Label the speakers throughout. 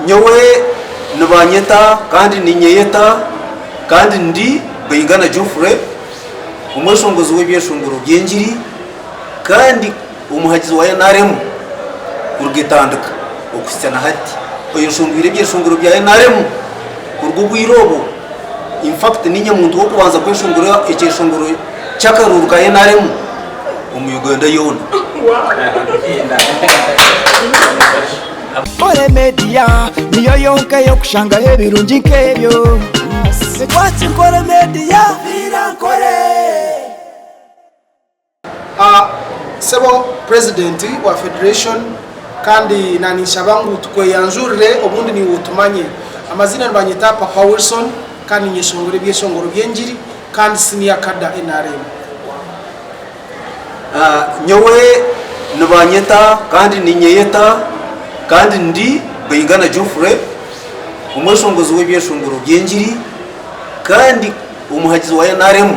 Speaker 1: Nyowe nibanyeta kandi ninyeyeta kandi ndi Baingana Geoffrey, omweshongozi w'ebyeshongoro by'engiri kandi omuhagizi wa nrm kuruga etandika okuhitsya na hati. Oyeshongoire ebyeshongoro bya nrm kuruga obwire obwo. In fact niinye muntu w'okubanza kweshongora ekyeshongoro ky'akaruuru ka nrm omu Uganda yoona.
Speaker 2: Nkore Media niyo yonka ey'okushangaho ebirungi nk'ebyo. Watch Nkore Media. Viira Nkore.
Speaker 3: Sebo President wa Federation kandi naninshaba ngu tukweyanjurire obundi naiwe otumanye. Amaziina nibanyeta Papa Wilson kandi ninyeshongora ebyeshongoro by'engiri kandi Senior Cadre nrm.
Speaker 1: Nyowe nibanyeta kandi ninyeyeta kandi ndi Baingana Geoffrey, omweshongozi w'ebyeshongoro by'engiri kandi omuhagizi wa nrm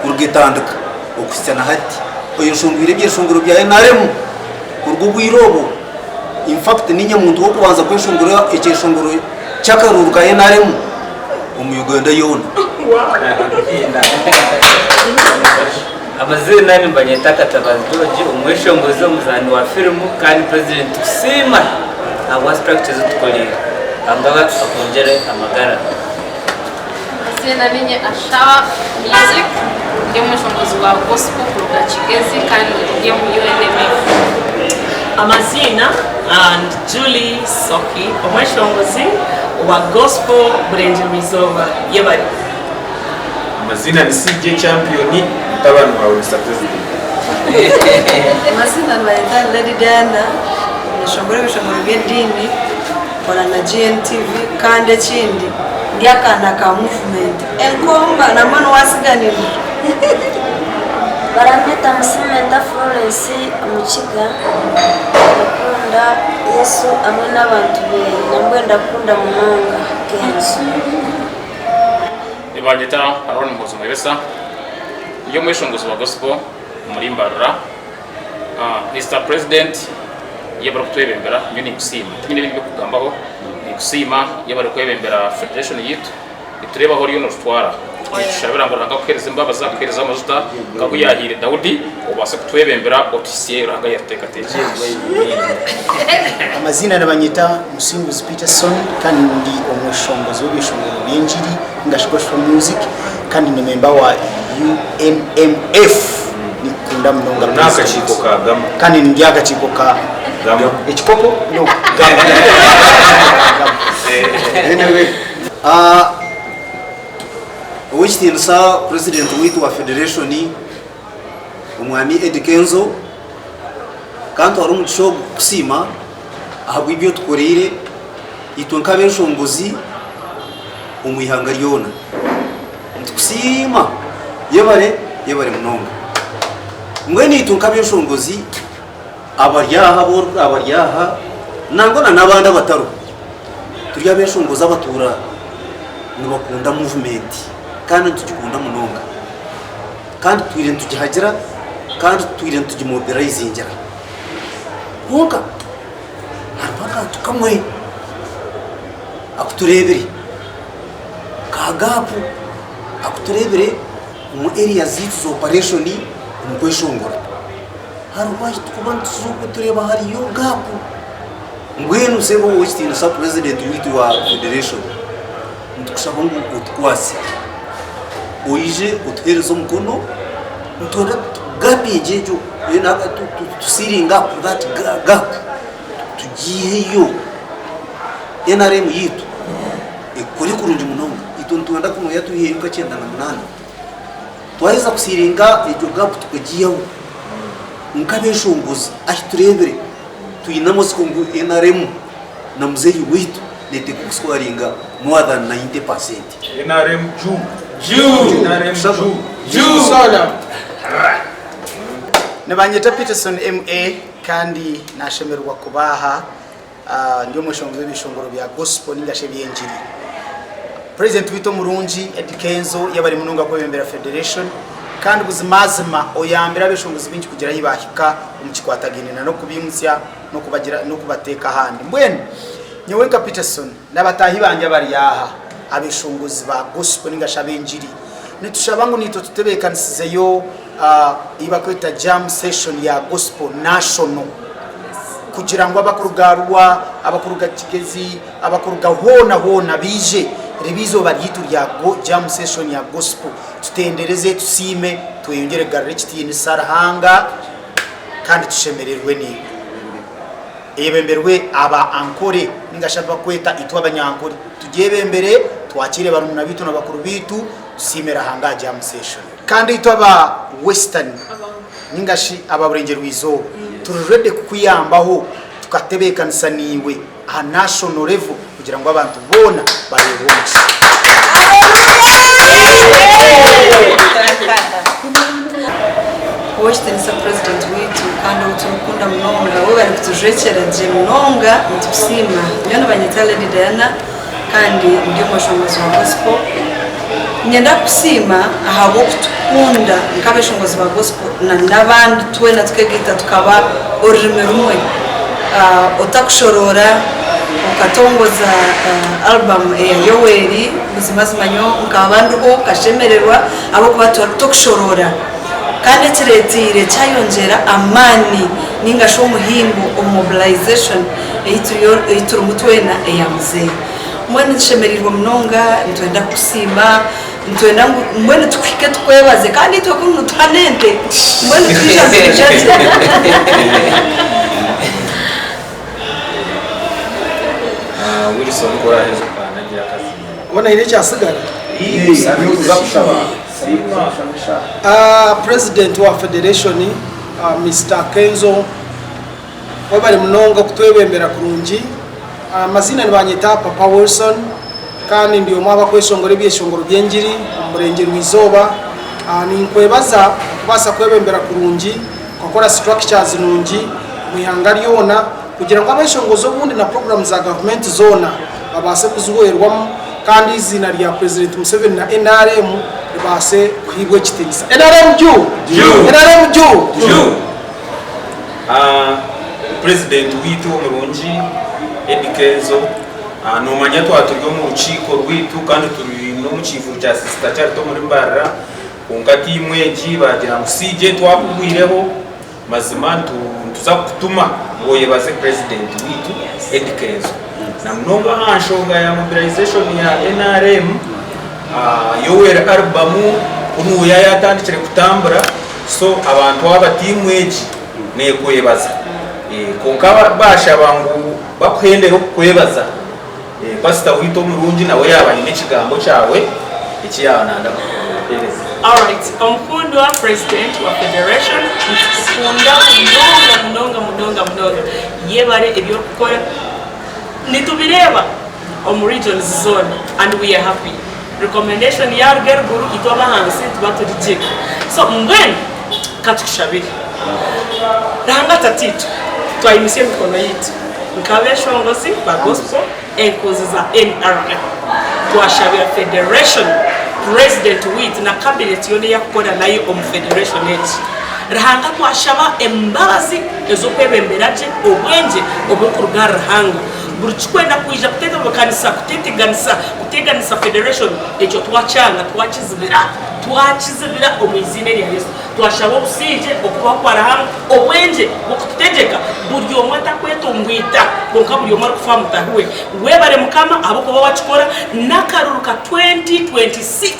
Speaker 1: kuruga etandika okuhitsya na hati. Oyeshongoire ebyeshongoro bya nrm kuruga obwire obwo. In fact niinye muntu w'okubanza kweshongora ekyeshongoro ky'akaruuru ka nrm omu Uganda yoona.
Speaker 4: Amaziina nibanyeta Katabazi George, omweshongozi, omuzaani wa firimu kandi President nitukusiima ahabwa structure ezi otukoreire. Ruhanga akwongyere amagara.
Speaker 5: Amaziina ninye Asha Music, ndi omweshongozi wa gospel kuruga Kigezi kandi ndi omu UNMF.
Speaker 6: Amaziina ndi Julie Soki omweshongozi wa gospel Burengyerwa Izooba. Yebare.
Speaker 7: Amaziina ni CJ Champion mutabani wawe Mister President.
Speaker 8: Amaziina nibayeta Lady Diana, nyeshongora ebishongoro by'ediini, nkora na GNTV kandi ekindi ndi akaana ka movement enkomba nambwenu wasiganirira.
Speaker 9: Baramweta Musimenta Florence Omukiga, ndakunda Yesu hamwe n'abantu beye nambwenu ndakunda munonga Kenzo.
Speaker 10: Nibanyeta Aaron Muhoozi Mwebesa, ndi omweshongozi wa gospel omuri Mbarara. Mister President yebare kutwebembera nyowe ninkusiima tinyine bingi by'okukugambaho ninkusiima yebare kwebembera federation yitu nitureeba ahu oriyo notutwara nitushabira ngu Ruhanga akuhereze embabazi akuhereze amajuta nkagu yahaire Daudi obaase kutwebembera otuhisye Ruhanga ahu yatuteekateekire.
Speaker 11: Amaziina nibanyeta Musinguzi Peterson kandi ndi omweshongozi w'ebyeshongoro by'engiri ningashi gospel music kandi ndi memba wa UNMF. Nikukunda munonga
Speaker 7: Ori n'akakiiko ka Gama.
Speaker 11: Kandi ndi aha kakiiko ka
Speaker 7: Gama.
Speaker 11: Ekikopo? No, Gama.
Speaker 1: Anyway, ah, Ow'ekitiinisa President waitu wa Federation Omwami Eddy Kenzo, ka ntware omugisha ogu kukusiima ahabw'ebi otukoreire itwe nk'abeshongozi omu ihanga ryona. Nitukusiima yebare yebare munonga. Mbwenu itwe nk'abeshongozi abari aha abari aha nangwa na n'abandi abatariho, turi abeshongozi abatuura nibakunda movement kandi nitugikunda munonga. Kandi tutwire nitugihagira kandi tutwire nitugimobilizingira. Kwonka hariho akantu kamwe aku tureebire. Ka gap aku tureebire omu area zaitu za operation omu kweshongora. Hariho ahu turikuba nituza okwe tureeba hariyo gap. Mbwenu sebo ow'ekitiinisa president waitu wa federation, nitukushaba ngu otukwase, oije otuheereze omukono, nitwenda gap egyo egyo tu sealing up that gap tugiiheyo. Nrm yaitu ekore kurungi munonga. Itwe nitwenda kunoya twiheyo nka 98. Twaheza kusiringa egyo gap tukagiihaho, nk'abeshongozi ahi tureebire twine amatsiko ngu nrm na muzeeyi waitu neteekwa kusikoringa more than 90%.
Speaker 7: Nrm juu! Nrm juu!
Speaker 3: Juu sana.
Speaker 11: Nibanyeta Peterson MA kandi nashemererwa kuba aha. Ndi omweshongozi w'ebyeshongoro bya gospel ninga shi eby'engiri. President waitu omurungi Eddy Kenzo yebare munonga kwebembera federation kandi buzimazima oyambire abeshongozi baingi kugira ahi bahika omu kikwatagaine na n'okubaimutsya n'okubagira n'okubateeka ahandi. Mbwenu. Nyowe nka Peterson n'abataahi bangye abari aha, abeshongozi ba gospel ninga shi ab'engiri, nitushaba ngu naitwe tutebeekanisizeyo ei barikweta jam session ya gospel national kugira ngu abarikuruga Arua, abarikuruga Kigezi, abarikuruga hoona hoona baije ribe eizooba ryaitu rya jam session ya gospel tutendereze, tusiime, tweyongyere kugarura ekitiinisa Ruhanga kandi tushemererwe naiwe. Eyebemberwe aba Ankore ninga shi abu barikweta itwe Abanyankore. Tugyebembere, twakiire barumuna baitu na bakuru baitu, tusiime Ruhanga aha jam session. Kandi itwe aba Western ninga shi aba Burengyerwa-izooba turi ready kukuyambaho tukatebeekanisa naiwe aha national level kugira ngu abantu boona baheebwe omugisha.
Speaker 8: Ow'ekitiinisa Purezidenti waitu kandi ou turikukunda munonga, webare kutujwekyera gye munonga, nitukusiima. Nyowe nibanyeta Lady Diana kandi ndi omweshongozi wa Gospel. Niinyenda kukusiima ahabw'okutukunda nk'abeshongozi ba Gospel na n'abandi twena tukegaita tukaba orurimi rumwe. Otakushoroora okatongoza album eya Yoweri, buzimazima nyowe nkaba ndiho nkashemererwa ahabw'okuba tokushoroora. Kandi ekireteire kyayongyera amaani ninga shi omuhimbo omu mobilization ei turimu twena eya muzeeyi. Mbwenu tushemereirwe munonga nitwenda kukusiima, nitwenda ngu mbwenu tukuhike tukwebaze kandi itwe kunu nituha n'ente mbwenu twija nitwija gye.
Speaker 7: Wilson ku oraheza okanagira akazina.
Speaker 3: Hoona haine ekyatsigara? President wa federation Mister Kenzo webare munonga okutwebembera kurungi. Amaziina nibanyeta Papa Wilson kandi ndi omwe ahabakweshongora ebyeshongoro by'engiri omu murengye rw'eizooba. Ninkwebaza okubaasa kwebembera kurungi okakora structures nungi omu ihanga ryona kugira ngu abeshongozi obundi na puroguramu za gavumenti zoona babaase kuzihwerwamu kandi eiziina rya Purezidenti Museveni na nrm ribaase kuhaibwa ekitiinisa. Nrm juu! Nrm juu!
Speaker 7: Purezidenti waitu omurungi Eddy Kenzo, noomanya twaba turi omu rukiiko rwaitu kandi turi n'omu kiivuro kya Sister Charity omuri Mbarara kwonka tiimu egi baagira ngu CJ twakugwireho mazima nituza kukutuma ngu oyebaze Purezidenti waitu Eddy Kenzo na munonga aha nshonga ya mobilization ya NRM Yoweri album kunuuya yaatandikire kutambura. So abantu aba tiimu egi nekwebaza kwonka bashaba ngu bakuhendere okukwebaza. Pastor waitu omurungi nawe yaba aine ekigambo kyawe eki yaba nayenda kukuhereza.
Speaker 6: Alright omukundwa president wa federation nitukukunda munonga munonga munonga munonga yebare ebyorikukora nitubireeba omu regions zoona and we are happy. Recommendation yaruga eruguru itwe abahansi nituba turi gye. So mbwenu katukushabire. Ruhanga Tataitwe, twayimutsya emikono yaitu nk'abeshongozi ba gospel enkunzi za NRM. Twashabira federation, president waitu na cabinet yoona eyakukora nayo omu federation egi. Ruhanga twashaba embabazi ez'okwebembera gye, obwengye oburikuruga ahari Ruhanga. Buri kikwenda kwija kutebeekanisa kuteteganisa kuteganisa federation ekyo twakyanga twakizibira twakizibira omu iziina erya Yesu. Twashaba obusingye, okubaho kwa Ruhanga, obwengye bw'okututegyeka buri omwe atakwetomboita kwonka buri omwe arikufa aha mutaahi we. Webare Mukama ahabw'okuba wakikora n'akaruru ka 2026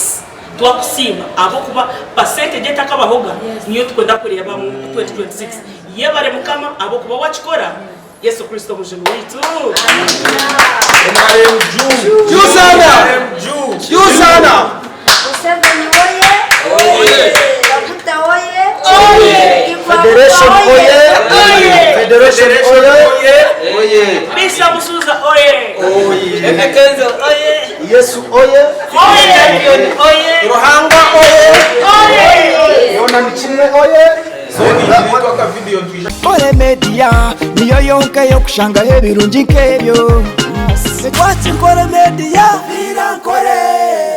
Speaker 6: twakusiima ahabw'okuba percentage etakabahoga niyo tukwenda kureeba omu 2026. Yebare Mukama ahabw'okuba wakikora. Yesu Kristo Omujuni waitu.
Speaker 7: NRM juu!
Speaker 3: Juu sana!
Speaker 7: NRM juu!
Speaker 3: Juu sana!
Speaker 9: Museveni woye!
Speaker 7: Oye!
Speaker 9: Kaguta woye!
Speaker 3: Oye!
Speaker 11: Federation oye!
Speaker 6: Oye!
Speaker 11: Federation oye!
Speaker 1: Oye!
Speaker 6: Bisa Musuuza oye!
Speaker 1: Oye!
Speaker 4: Eddy Kenzo oye!
Speaker 11: Yesu oye!
Speaker 6: Oye!
Speaker 4: Champion oye!
Speaker 3: Ruhanga oye!
Speaker 6: Oye!
Speaker 11: Yoona nikimwe oye!
Speaker 2: Nkore Media niyo yonka ey'okushangaho ebirungi nk'ebyo.
Speaker 12: Twaki Nkore Media, Nkore.